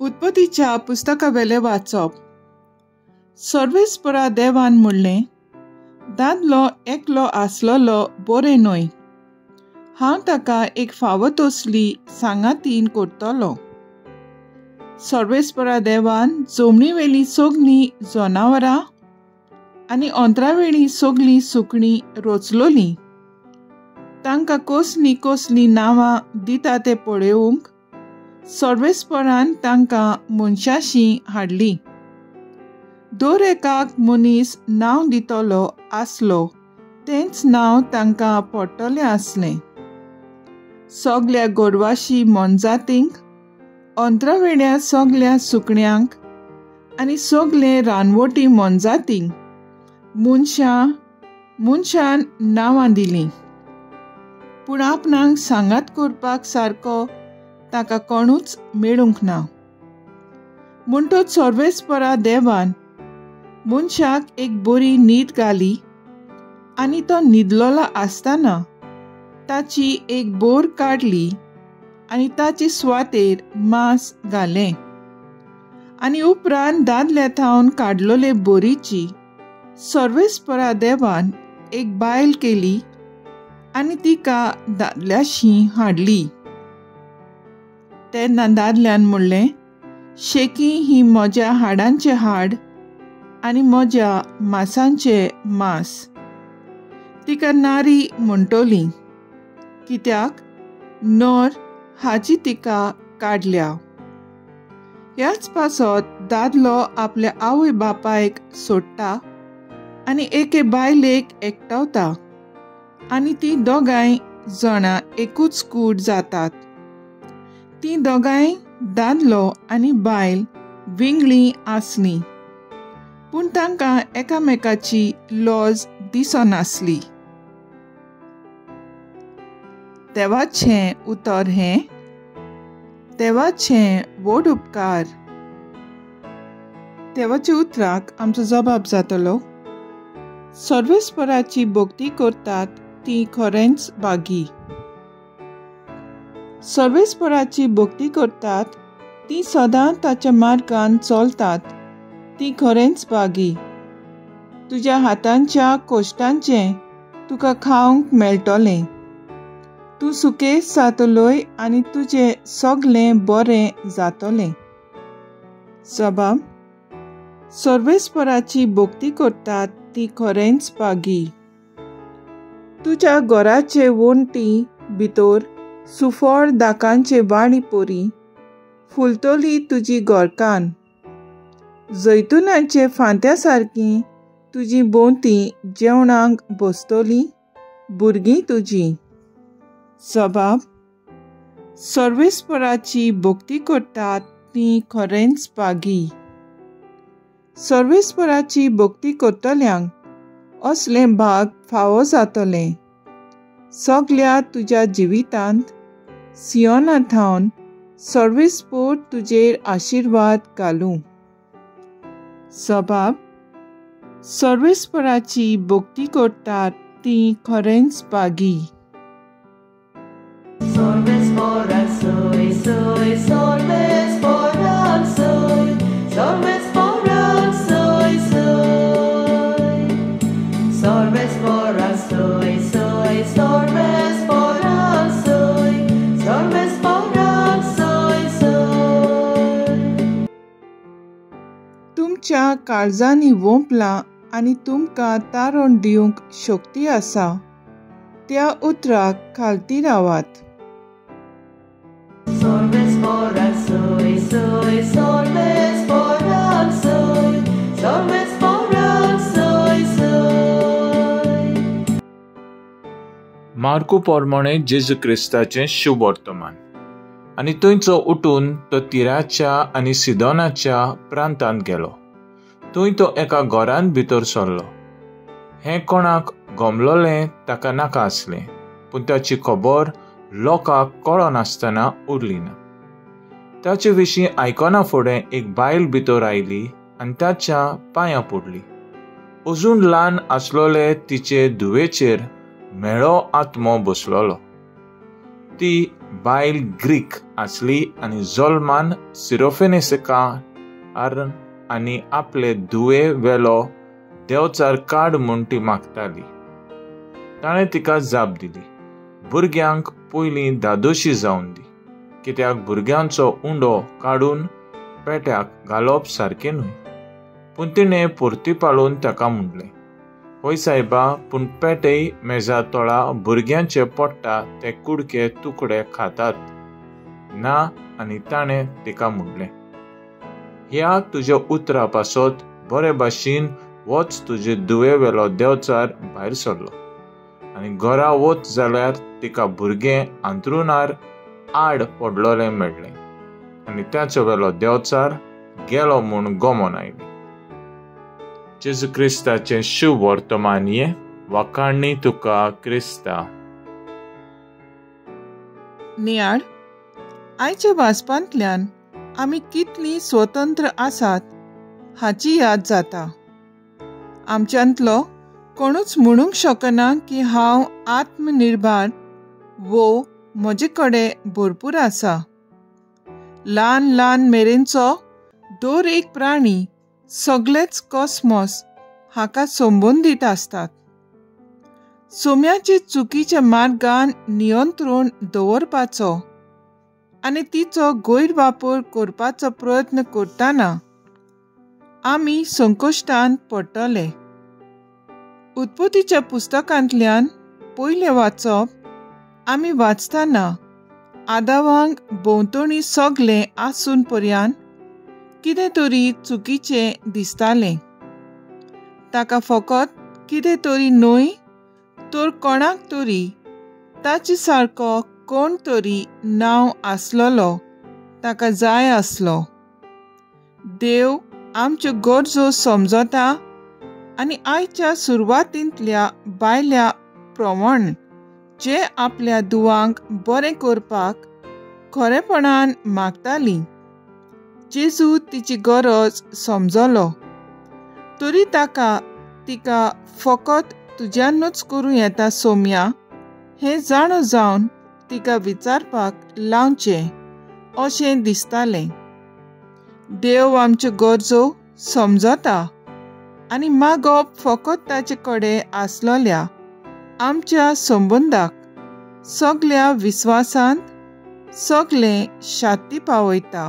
उत्पत्तीच्या पुस्तकावेलें वाचप. सर्वेस्परा देवान म्हणलें, दादलो एकलो आसलेलो बरें न्हय, हांव ताका एक फावो तसली सांगातीन करतलो. सर्वेस्परा देवान जमनीवेलीं सगलीं जनावरां आनी अंतरावेलीं सगलीं सुकणीं रचलोलीं. तांकां कसलीं कसलीं नांवां दिता तें पळोवंक सर्वेस्परान तांकां मनशाशी हाडली. दर एकाक मनीस नांव दितलो आसलो तेंच नांव तांकां पडटलें आसलें. सगल्या गोरवाशी मोनजातींक, अंतरावेल्या सगल्या सुकण्यांक आनी सगले रानवटी मोनजातींक मनशान नांवां दिलीं. पूण आपणाक सांगात करपाक सारको ताका कोणूच मेळूंक ना. म्हणटच सर्वेस्परा देवान मनशाक एक बरी न्हीद घाली आनी तो न्हिदलोलो आसतना ताची एक बोर काडली आनी ताचे सुवातेर मांस घालें. आनी उपरांत दादल्या थावन काडलोले बोरीची सर्वेस्परा देवान एक बायल केली आनी तिका दादल्याशी हाडली. तेन्ना दादल्यान म्हणलें, शेकी ही म्हज्या हाडांचें हाड आनी म्हज्या मासांचें मांस. तिका नारी म्हणटली, कित्याक नर हाची तिका काडल्या. ह्याच पासत दादलो आपल्या आवय बापायक सोडटा आनी एके बायलेक एकठावता आनी ती दोगांय जाणां एकूच कूड जातात. ती दोगांय दादलो आनी बायल विंगळी आसली, पूण तांकां एकामेकाची लॉज दिसनासली. देवाचें उतर हें, देवाचें व्हड उपकार. देवाच्या उतराक आमचो जबाब जातलो. सर्वेस्पराची भक्ती करतात ती खरेंच भागी. सर्वेस्पराची भक्ती करतात ती सदां ताच्या मार्गान चलतात ती खरेंच भागी. तुज्या हातांच्या कोश्टांचें तुका खावंक मेळटलें. तूं सुकेस जातलोय आनी तुजें सगलें बरें जातलें. जबाब, सर्वेस्पराची भक्ती करतात ती खरेंच भागी. तुज्या घराचे वण्टी भितर सुफळ दाकांचे वाणी परी फुलतली तुजी घरकान्न. जैतुनाचे फांत्या सारकी तुजी भोंवती जेवणाक बसतली भुरगीं तुजी. जबाब, सर्वेस्पराची भक्ती करतात ती खरेंच भागी. सर्वेस्पराची भक्ती करतल्यांक असलें भाग फावो जातलें. सगल्या तुज्या जिवितांत सियोना थावन सर्वेस्पोर तुजेर आशिर्वाद घालूं. जबाब, सर्वेस्पराची भक्ती करतात ती खरेंच भागी. तुमच्या काळजांनी वोंपलां आनी तुमकां तारण दिवंक शक्ती आसा त्या उतराक खालती रावात. मार्कू प्रमाणे जेजू क्रिस्ताचें शुभवर्तमान. आनी थंयचो उठून तो तिराच्या आनी सिदोनाच्या प्रांतांत गेलो. थंय तो एका घरांत भितर सरलो. हें कोणाक गमलोलें ताका नाका आसलें, पूण ताची खबर लोकांक कळनासतना उरली ना. ताचे विशीं आयकना फुडें एक बायल भितर आयली आनी ताच्या पांयां पडली. अजून ल्हान आसलोले तिचे धुवेचेर म्हेळो आत्मो बसलोलो. ती बायल ग्रीक आसली आनी जल्मान सिरोफेनिसिका आनी आपले धुवे वेलो देवचार काड म्हूण ती मागताली. ताणें तिका जाप दिली, भुरग्यांक पयलीं धादोशी जावन दी, कित्याक भुरग्यांचो उंडो काडून पेट्याक घालप सारकें न्हय. पूण तिणें परती पाळून ताका म्हणलें, हय सायबा, पूण पेटेय मेजा तोळा भुरग्यांचे पडटा ते कुडके तुकडे खातात ना. आनी ताणें तिका म्हणलें, ह्या तुज्या उतरा पासत बरे भाशेन वच, तुजे धुवे वेलो देवचार भायर सरलो. आनी घरा वच जाल्यार तिका भुरगें अंथरुणार आड पडलोलें मेळ्ळें आनी ताचो वेलो देवचार गेलो म्हूण गमोन आयली. जेजू क्रिस्ताचें शुभ वर्तमान हें. वाखाणणी तुका क्रिस्ता. नियाळ आयच्या वाचपांतल्यान आमी कितलीं स्वतंत्र आसात हाची याद जाता. आमच्यांतलो कोणूच म्हणूंक शकना की हांव आत्मनिर्भर वो म्हजे कडेन भरपूर आसा. ल्हान ल्हान मेरेनचो दर एक प्राणी सगळेच कॉस्मॉस हाका संबंदीत आसतात. सोम्याचे चुकीच्या मार्गान नियंत्रण दवरपाचो आनी तिचो गैरवापर करपाचो प्रयत्न करतना आमी संकश्टान पडटले. उत्पत्तीच्या पुस्तकांतल्यान पयलें वाचप आमी वाचतना आदावांक भोंवतणी सगळें आसून पर्यान कितें तरी चुकीचें दिसतालें. ताका फकत कितें तरी न्हय तर कोणाक तरी ताचे सारको कोण तरी नांव आसलेलो ताका जाय आसलो. देव आमच्यो गरजो समजता आनी आयच्या सुरवातींतल्या बायल्या प्रमाण जे आपल्या दुवांक बरें करपाक खरेपणान मागताली, जेजू तिची गरज समजलो. तरी ताका तिका फकत तुज्यानूच करूं येता सोम्या हें जाणो जावन तिका विचारपाक लावचें अशें दिसतालें. देव आमच्यो गरजो समजता आनी मागप फकत ताचे कडेन आसलेल्या आमच्या संबंदाक सगल्या विस्वासांत सगळें शांती पावयता.